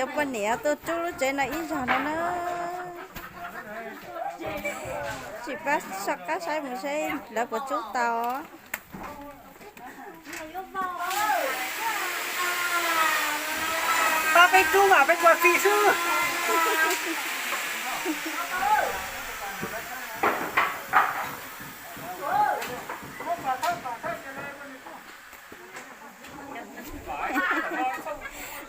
Cov poj niam tuaj rub lub tsev no ib zaug no na. Tsis pab soj qab saib mus seb lawv puas rub tau. Pab peb rub mas peb ua txi xwb.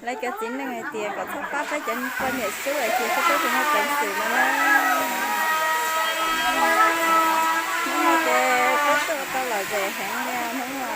Lawv cov txiv neej hais tias kom txhob pab peb cov poj niam xwb, hais tias peb tsis muaj peev xwm no na. Hnub no ces peb tuaj tau lom zem heev li hnub no.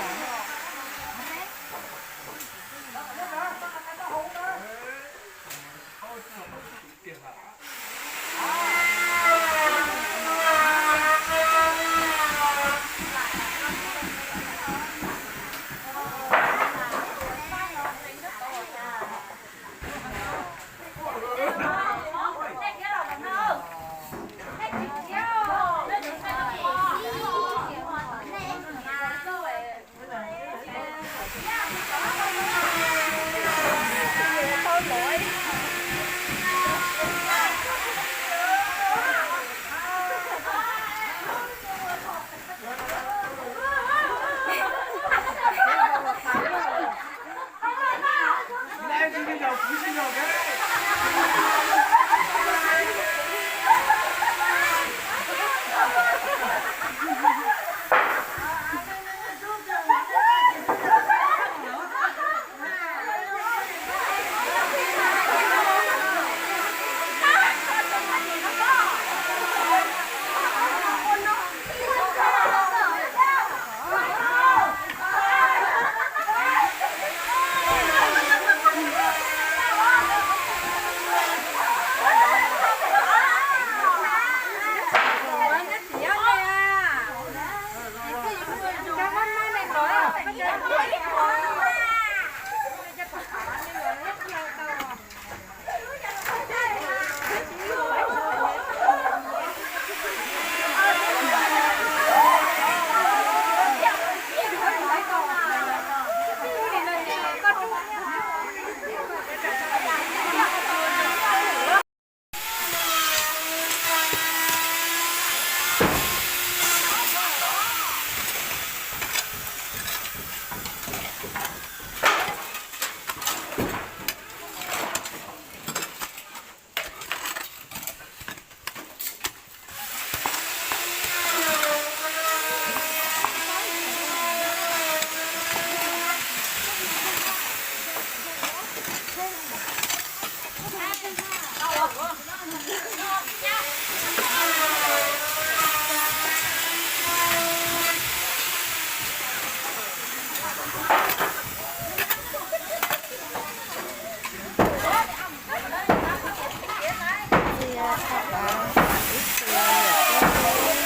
Txiv, thaj av ib txhia yom,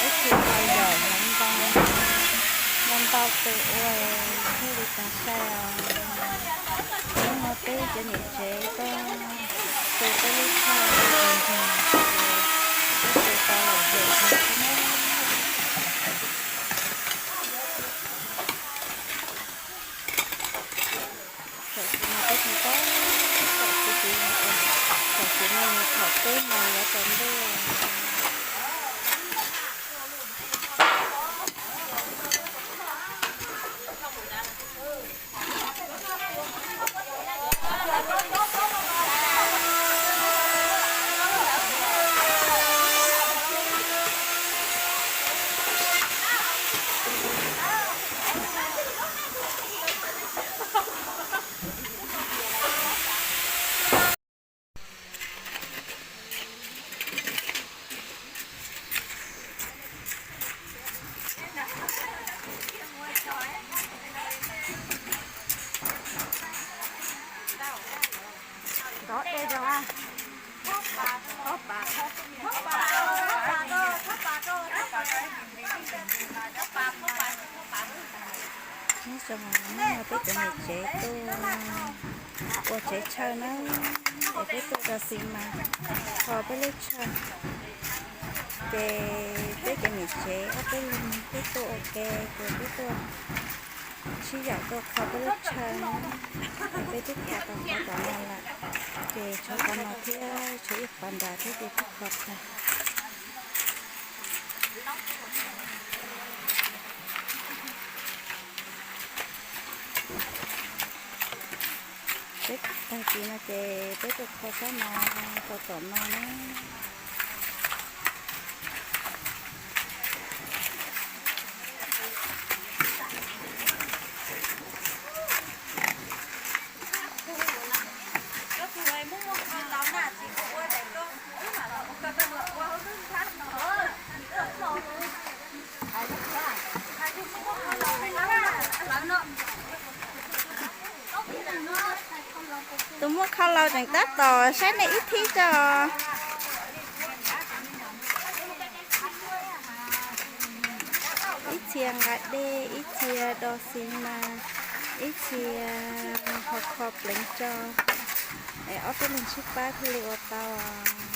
ib txhia tau yaum hmoov ntau, ntau ntau tus ua thiaj li tau sai os. Hnub no peb cov niam tsev tuaj tu peb lub tshaj, peb tu tau lom zem heev xwb na. Tam sim no peb tseem tab tom txiv txiv, tam sim no thaum peb mus lawv tsaus ntuj. Nyob zoo, hnub no peb cov niam tsev tuaj ua tsev tshaw na, es peb tuaj rau xis mas kho peb lub tshaw, ces peb cov niam tsev ob peb leeg peb tuaj ua ke, ces peb tuaj Sib yaum tuaj kho peb lub chaw na. Peb twb kho tau qhov tom no lawm, ces tshuav qhov no thiab tshuav ib qhov nrad thiab ces twb kho tag. Peb tag kis no ces peb tuaj kho sab no, kho tom no na. Tus muaj kho laus tseem tab tom saib nej ib thib tso. Ib txhia nqa dej, ib txhia do xi mas, ib txhia ho kho pleev tso. Es ob peb leeg sib pab thiaj li ua tau os.